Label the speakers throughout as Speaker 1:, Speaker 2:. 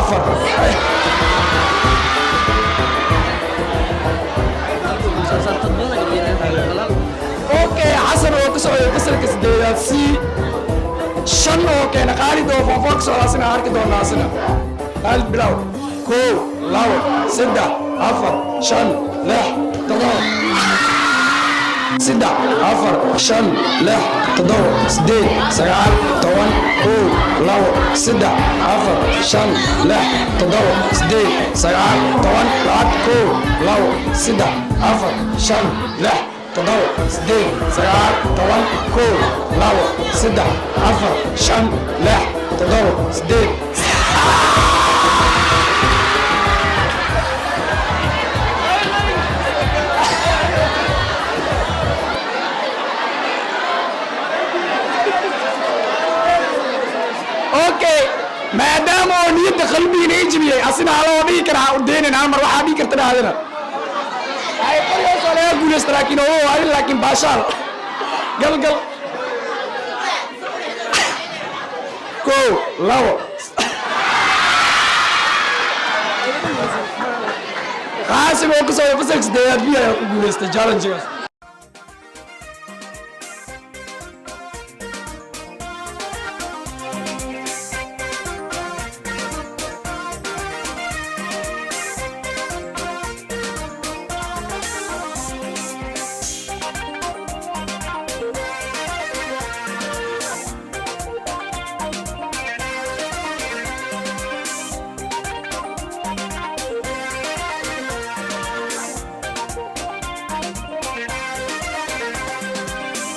Speaker 1: 4. Okay, Xasan oo ka socday fasalka sideedaad C, 5 oo keena. Khaalid oo form 4 ka socda, asina arki doonaa asina. Khaalid, bilow. 1, 2, 3, 4, 5, 6, 7, 3, 4, 5, 6, 7, 8, 9, 10. 1, 2, 3, 4, 5, 6, 7, 8, 9, 10, 2. 1, 2, 3, 4, 5, 6, 7, 8, 9, 10. 1, 2, 3, 4, 5, 6, 7, 8. Okay, maadaama oo niyadda qalbigiina i jibiyey, asina haloo dhihi karaa u deynan hal mar. Waxaa dhihi karta dhahdana ay qoryoosoo laga guulaysta, laakiin oo adin, laakiin baashaal gal gal. 1, 2. Qaasim oo ku socda fasalka sideedaad B ayaa ku guulaystay challenge-gaas.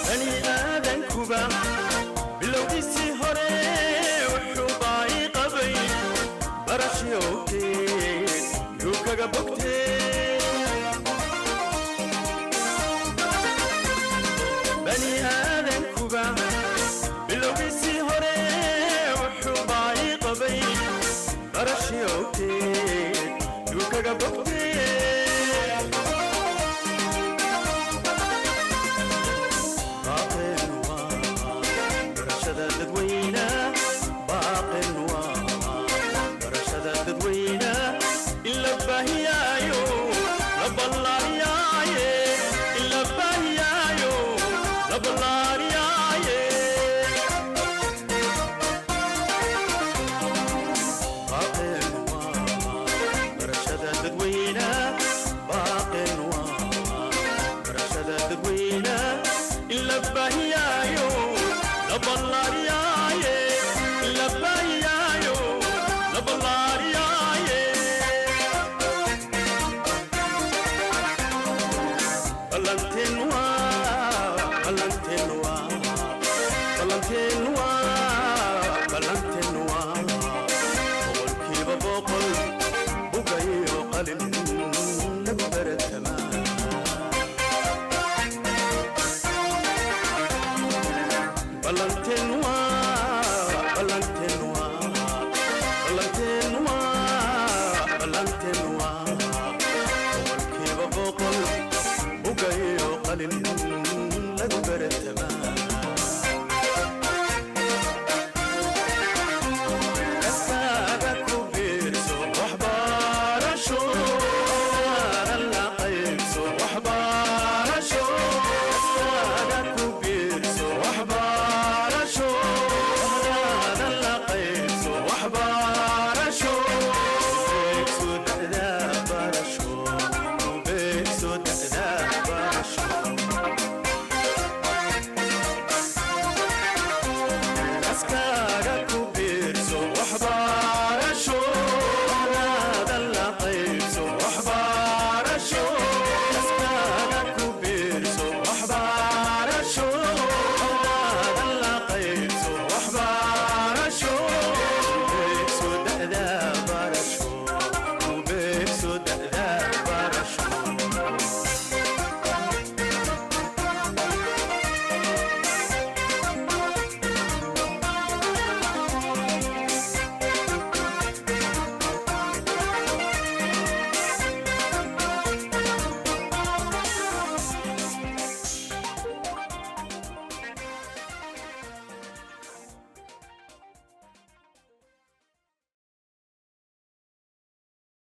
Speaker 2: Bani aadankuba bilowgiisii hore wuxuu baahi qabay barashyoogteed yuu kaga bogtee. Bani aadankuba bilowgiisii hore wuxuu baahi qabay barashyoogteed yuu kaga bogtee. Baaqeen waa barashada dadweyne, baaqeen waa barashada dadweyne in la baahiyaayo, la ballaariyaaye, in la baahiyaayo, la ballaariyaaye. Baaqeen waa barashada dadweyne, baaqeen waa barashada dadweyne in la baahiyaayo, la ballaariyaaye, in la baahiyaayo, la ballaariyaaye. Ballanteen waa, ballanteen waa, ballanteen waa, ballanteen waa 100%.